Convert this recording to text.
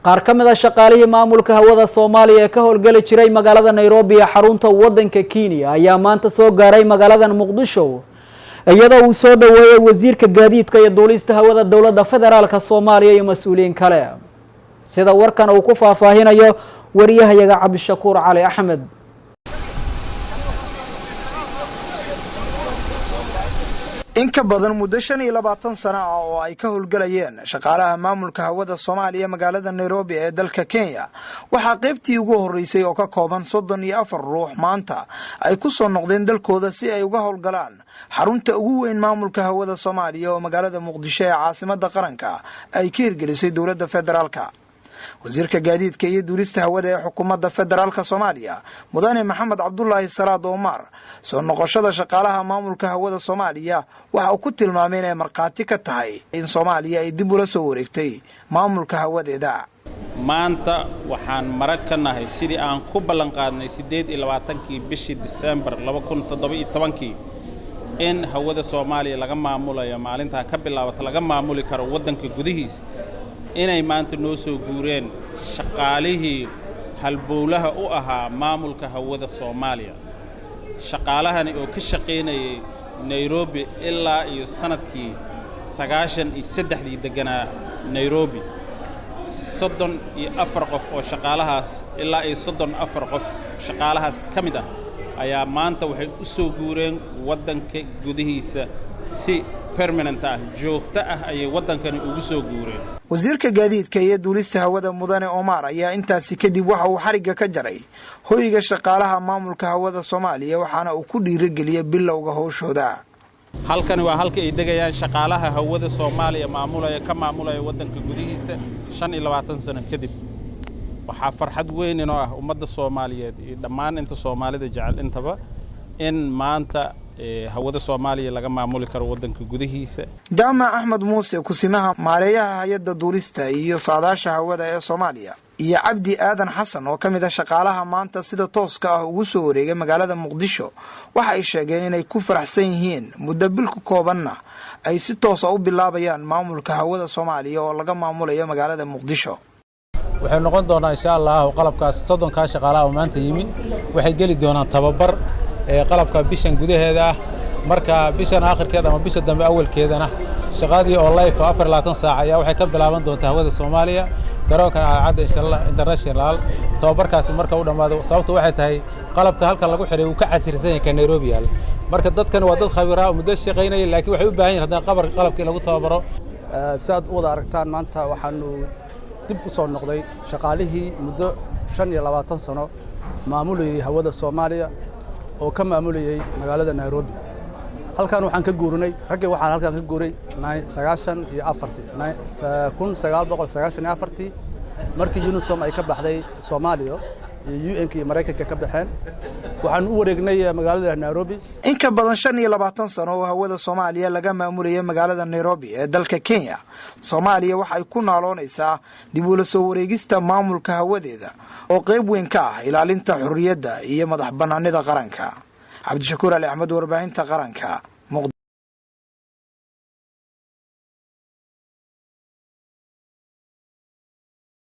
Qaar ka mid a shaqaalihii maamulka hawada Soomaaliya ee ka howlgeli jiray magaalada Nairobi ee xarunta wadanka Kenya ayaa maanta soo gaaray magaalada Muqdisho, iyadoo uu soo dhaweeyey wasiirka gaadiidka iyo duulista hawada dowladda federaalka Soomaaliya iyo mas-uuliyiin kale, sida warkan uu ku faahfaahinayo wariyahayaga Cabdishakuur Cali Axmed. In ka badan muddo 25 sano ah oo ay ka howlgelayeen shaqaalaha maamulka hawada Soomaaliya magaalada Nairobi ee dalka Kenya, waxaa qaybtii ugu horreysay oo ka kooban 34 ruux maanta ay ku soo noqdeen dalkooda si ay uga howlgalaan xarunta ugu weyn maamulka hawada Soomaaliya oo magaalada Muqdisho ee caasimada qaranka ay ka hirgelisay dowladda federaalka. Wasiirka gaadiidka iyo duulista hawada ee xukuumadda federaalka Soomaaliya, Mudane Maxamed Cabdulaahi Salaad Omar, soo noqoshada shaqaalaha maamulka hawada Soomaaliya waxa uu ku tilmaamay inay markhaati ka tahay in Soomaaliya ay dib ula soo wareegtay maamulka hawadeeda. Maanta waxaan marag ka nahay sidii aan ku ballanqaadnay 28-kii bishii Disembar 2017-kii in hawada Soomaaliya laga maamulayo, maalintaa ka bilaabata laga maamuli karo waddanka gudihiisa, inay maanta noo soo guureen shaqaalihii halbowlaha u ahaa maamulka hawada Soomaaliya. Shaqaalahani oo ka shaqaynayay Nairobi ilaa iyo sannadkii 93-dii degganaa Nairobi, 34 qof oo shaqaalahaas, ilaa iyo 34 qof shaqaalahaas ka mid ah ayaa maanta waxay u soo guureen waddanka gudihiisa si permanent ah, joogto ah ayay waddankani ugu soo guureen. Wasiirka gaadiidka iyo duulista hawada, Mudane Omar, ayaa intaasi kadib waxa uu xarigga ka jaray hoyga shaqaalaha maamulka hawada Soomaaliya, waxaana uu ku dhiirigeliyey bilowga howshooda. Halkani waa halka ay degayaan shaqaalaha hawada Soomaaliya maamulaya, ka maamulaya waddanka gudihiisa 25 sano kadib. Waxaa farxad weyn inoo ah, ummadda Soomaaliyeed iyo dhammaan inta Soomaalida jecel intaba, in maanta hawada Soomaaliya laga maamuli karo waddanka gudihiisa. Jaamac Axmed Muuse, kusimaha maareeyaha hay-adda duulista iyo saadaasha hawada ee Soomaaliya, iyo Cabdi Aadan Xasan oo ka mid ah shaqaalaha maanta sida tooska ah ugu soo wareegay magaalada Muqdisho, waxa ay sheegeen inay ku faraxsan yihiin muddo bil ku koobanna ay si toosa u bilaabayaan maamulka hawada Soomaaliya oo laga maamulayo magaalada Muqdisho. Waxay noqon doonaa, insha Allahu, qalabkaas 30-kaa shaqaalaha oo maanta yimid waxay geli doonaan tababar qalabka bishan gudaheeda ah. Marka bishan aakhirkeeda ama bisha dambe awalkeedana shaqadii oo live 24 saac ayaa waxay ka bilaaban doontaa hawada Soomaaliya, garoonkan Cadcadda International, tababarkaasi marka u dhammaado. Sababtu waxay tahay qalabka halka lagu xiray wuu ka casirsan yahay ka Nairobi yaal. Marka dadkan waa dad khabiraa oo muddo shaqaynaya, laakiin waxay u baahan yihin haddana qabar qalabka in lagu tababaro. Si aad u wada aragtaan, maanta waxaanu dib u soo noqday shaqaalihii muddo 25 sano maamulayey hawada Soomaaliya oo ka maamulayey magaalada Nairobi. Halkan waxaan ka guurinay raggii, waxaan halkan ka guuray 94-tii, 1994-tii, markii UNOSOM ay ka baxday Soomaaliya iyo UN-ka iyo Maraykanka ka baxeen, waxaan u wareegnay magaalada Nairobi. In ka badan 25 sano oo hawada Soomaaliya laga maamulaya magaalada Nairobi ee dalka Kenya, Soomaaliya waxay ku naaloonaysaa dib ula soo wareegista maamulka hawadeeda oo qayb weyn ka ah ilaalinta xorriyadda iyo madax bannaanida qaranka. Cabdishakuur Ali Axmed, warbaahinta qaranka.